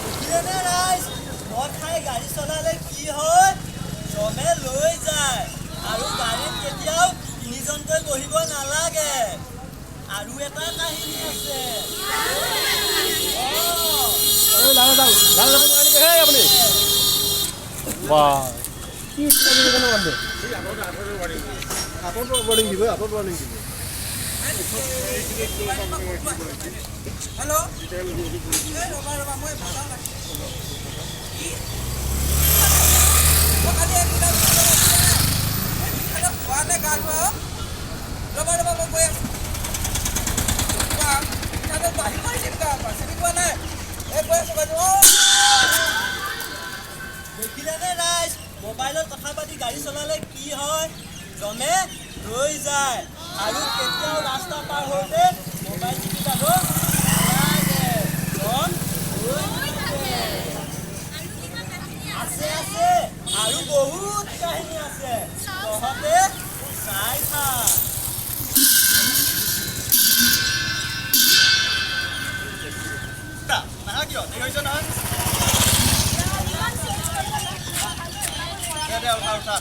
দেখিলেনে ৰাইজ, মদ খাই গাড়ী চলালে কি হয়? জমে লৈ যায়। আৰু গাড়ীত কেতিয়াও তিনিজনকৈ বহিব নালাগে। আৰু এটা কাহিনী আছে। এই লাহে যাওক, লাহে যাব নোৱাৰে নেকি? হেই আপুনি বাহ, কি স্পীড কেনে বান্ধে। আঁতৰত ৱাৰ্ণিং দিব, আঁতৰত ৱাৰ্ণিং দিব। হেল্ল', এই ৰ'বা ৰ'বা, মই বজাৰ কি মই কালি এক খোৱা নে গা ধোৱা। ৰ'বা ৰ'বা, মই গৈ আছোঁ। বাঢ়ি কৰি দিম গা পা চিনি পোৱা নাই। এই গৈ আছোঁ, গৈ আছোঁ। দেখিলেনে ৰাইজ, মোবাইলত কথা পাতি গাড়ী চলালে কি হয়? জমে লৈ যায়। আৰু কেতিয়াও ৰাস্তা পাৰ হওঁতে মোবাইল টিপি যাব নালাগে, জম ৰৈ থাকে। আছে আছে, আৰু বহুত কাহিনী আছে, তহঁতে চাই থাক। নাহা কিয়? দেৰি হৈছে নহয়। দে দে, উঠা উঠা।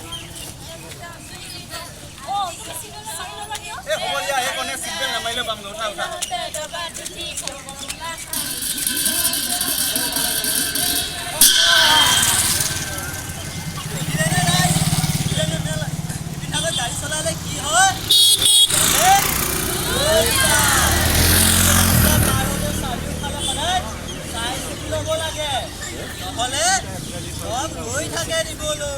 এই হ'ব দিয়া, সেইকণে চিট বেল্ট নামাৰিলেও পামগৈ। উঠা উঠা। দেখিলেনে ৰাইজ, দেখিলেনে নিপিন্ধাকৈ গাড়ী চলালে কি হয়? জমে লৈ যায়। ৰাস্তা পাৰ হওঁতে চাৰিওফালে সদায় চাই চিতি ল'ব লাগে, নহ'লে চব ৰৈ থাকে দিবলৈ।